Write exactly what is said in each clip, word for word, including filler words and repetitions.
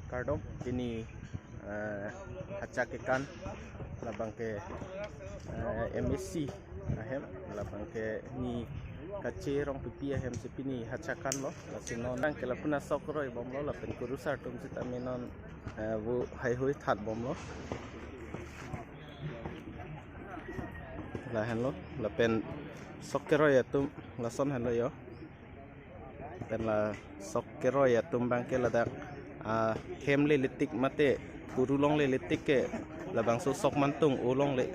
Kardom, pini, eh, Hachak kekan, labang ke, eh, M A C ahem, labang ke ni kache rong pipi ahem si pini Hachak kan lo, lasi non abang ke lapu na sok roi bomlo, lapen kurusar atum sitame non, eh, vo haihui that bomlo. Lahenlo, lapen sok keroi atum lason henlo yo. Pen la sok keroi atum abang ke ladak, ah, hem leletik mate puru longleletik ke labangso sok mantung o longle.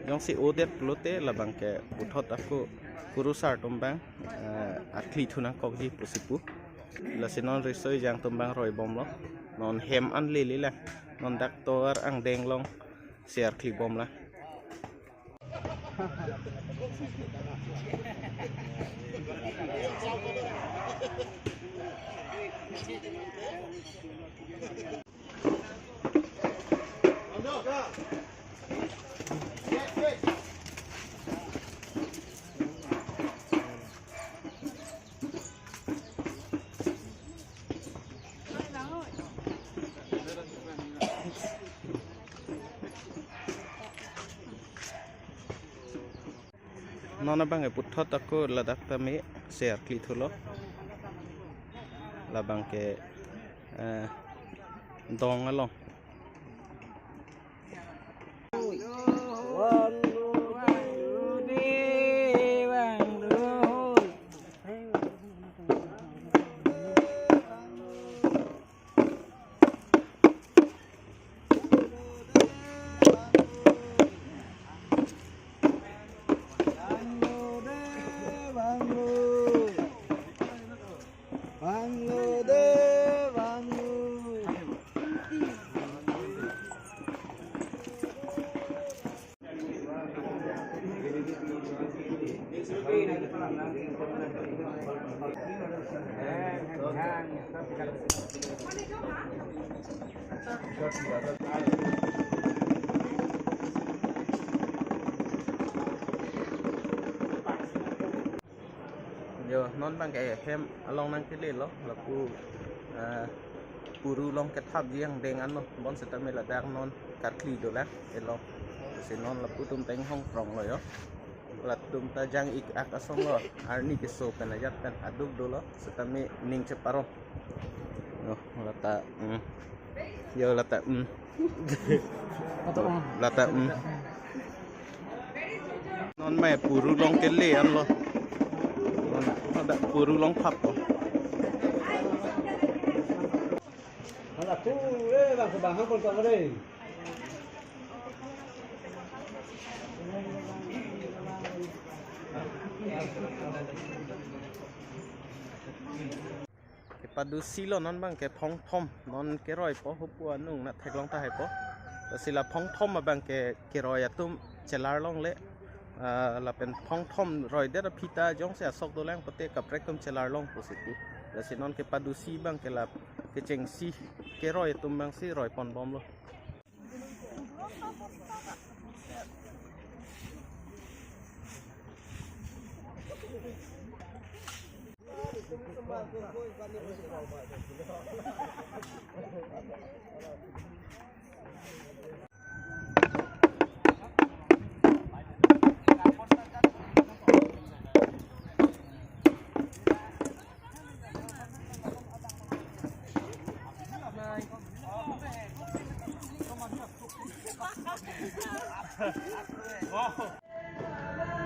Jongsi odet pulote labang ke puthot ako kurusar atum abang, eh, akhli thu nangkokji pusi pu. Lasi non riso ejang atum abang roi bomlo. Non hem an lele la. Non dak tovar angdeng along si akhli bomlo. Non abang ke puthot ako ladak tame si akhli thulo. Labang ke, eh, dong along. Yo, non abang ke hem along nangkele lo, lapu, eh, puru long kethapji angdeng anlo, bonsitame ladak non karkli dolang, elo. Si non lapu atum ta inghong prong lo yo. Latum ta jang ik ak asong lo, arni keso pen ajat pen aduk dolo, sitame ning cheparong. Yo, lata, mm. Yo, lata, mm. Lata, mm. Non mai puru long kele anlo. Non ada puru long phap ko. Ada tu, eh, bang, bang, hang pun tak ada. Kepadusi lo non abang ke phongthom, non keroipo, hupu anung na theklong tahai po. Lasi la phongthom abang ke keroi atum chelar longle, ah, lapen phongthom roidet aphi ta jongsi asok dolang pote kaprek atum chelar long pusi pu. Lasi non kepadusi abang ke la kechengsi keroi atum abang si roi pon bomlo.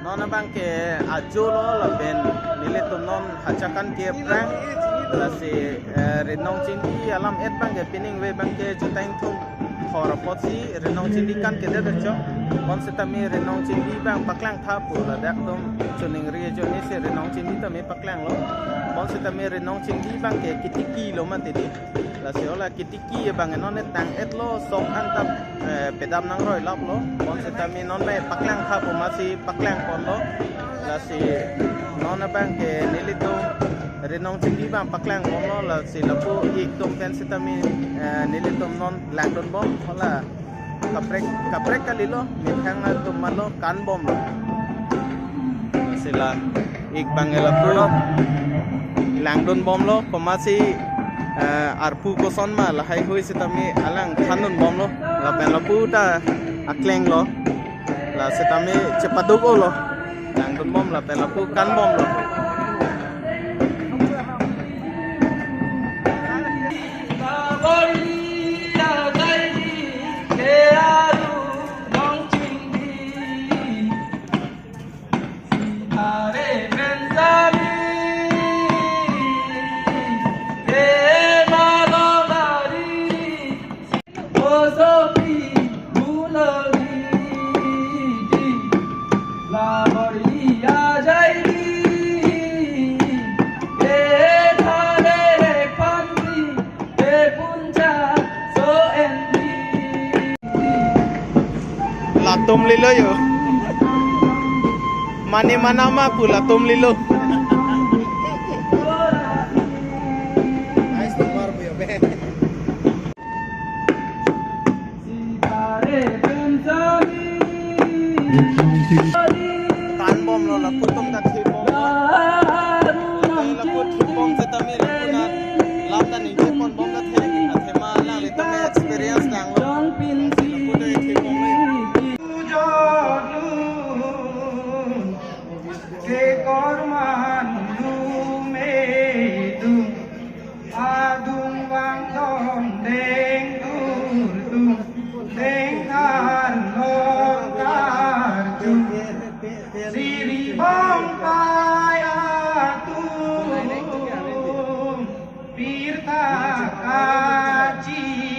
Non abang ke ajo lo lapen nelitum non Hachak kan ke phrang. Lasi, eh, Rinong Chingdi alam et abang ke pining ve abang ke juta ingthum thor apotsi Rinong Chingdi kan kedet chok. Bonsitame Rinong Chingdi abang paklang tha pu ladak atum choningri ajoine si Rinong Chingdi tame paklang lo. Bonsitame Rinong Chingdi abang ke kitiki lo mati di. Lasi ola kitiki abang non et tang et lo, sok an ta, eh, pedam nangroi lap lo. Bonsitame non abang paklang tha pu masi paklang pon lo. Lasi non abang ke nelitum Rinong chingki abang paklang bomlo, lasi lapu ik atum pen sitame, eh, nelitum non langdun bom, hala kaprek, kaprek kalilo, methang atum malo kan bomlo. Lasi la ik abang lapu langdun bomlo, komatsi, eh, arpu koson ma lahai hui sitame alang thandun bomlo, lapen lapu ta aklenglo, la sitame chepaduk-olo. Langdun bom lapen lapu kan bomlo. Latum lilo yo. Mane manama pu latum lilo. Tan bomlo, lapu atum ta the bomlo. Lapu the bom setame lapu na lam ta ningje pon bom ta the, athema alanglitum experience langlo. Lapu ta the bomlo. Ke korman lume dung, adung vangdon deng dur dung, deng thar longkar jung, siri bongpai atum, pirta kachihung.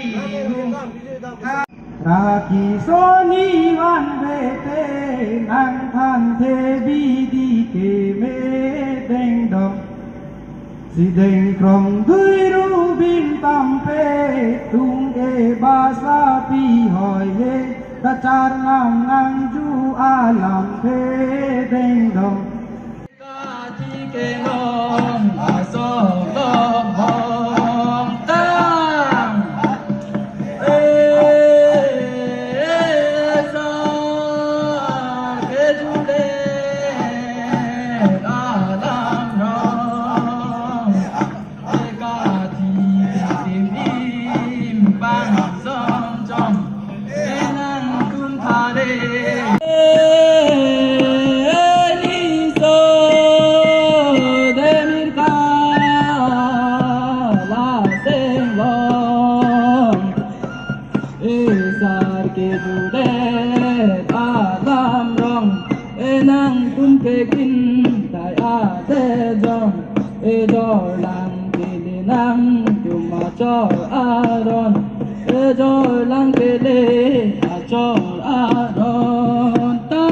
Rakhi soni vanve te nangthanthe bidi keme dengdong. Si dengkrong dui rubin tampe tung e basa pi hoi he, ta charnam nangju alamthe dengdong. Kati kelong asong long hong tang. Eh, eh, sa kejude alam rong. Kati tim im bang song jong. Enang tum thare. Ni so demir kala seng long. Esar kejude alam rong. Enang tum kekin tai ate jong. Ejor lang kili nangtum achor aron. Ejor lang kili achor aron ta.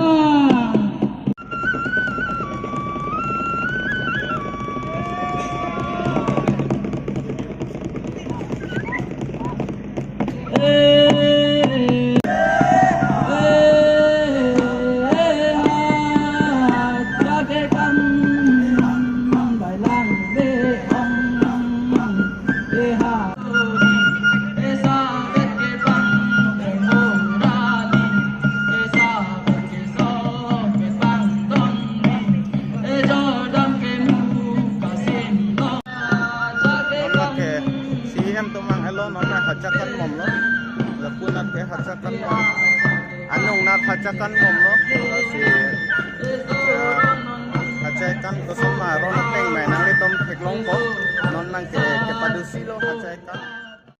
Nonke C M tomang elo nonke hachakan momlo. Lapu nonke hachakan mom. Anung nat hachakan momlo. Si, eh, hachakan koson ma ron ateng mai nanglitum theklongpo. Non nonke kepadusilo hachakan.